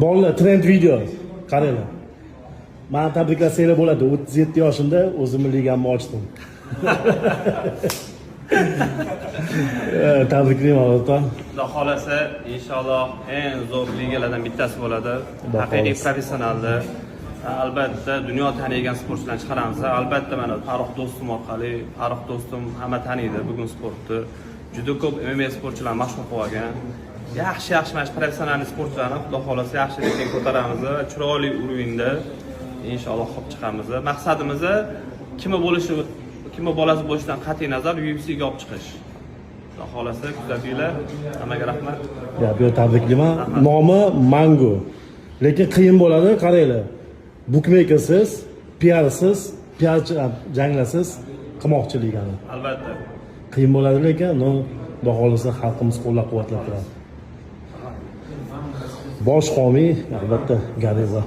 Bolalar, trend video. Qaranglar. Mani tabriklasanglar bo'ladi. 37 yoshimda o'zimni ligamni ochdim. Tabriklayman, o'rtoq. Xudo xohlasa, inshaalloh eng zo'r ligalardan bittasi bo'ladi. Xudo Haqiqiy xohlasa. Professionalni, albatta, dunyo tanigan sportchilarni chiqaramiz. Albatta, mana Farruh do'stim orqali, Farruh do'stim hamma taniydi bugun sportni. Juda ko'p MMA sportchilar mashhur qilib olgan. Yaxshi, yaxshi mana shu professional sportchilarni, Xudo xohlasa, yaxshi reyting ko'taramiz va chiroyli уровень da inshaalloh olib chiqamiz. Maqsadimiz kimi bo'lishi, kimi bolasi bo'lishidan qat'iy nazar UFCga olib chiqish. Xudo xohlasa, kuzatinglar. Hammaga rahmat. Gap yo'q, tabriklayman. Nomi Mango. Lekin qiyin bo'ladi, qaranglar. Bukmekersiz, piarsiz, piar janglasiz qilmoqchi ligani. Albatta. Qiyin bo'ladi lekin, но, Xudo xohlasa, xalqimiz qo'llab-quvvatlab turadi. Bosh homiy albatta Gareva.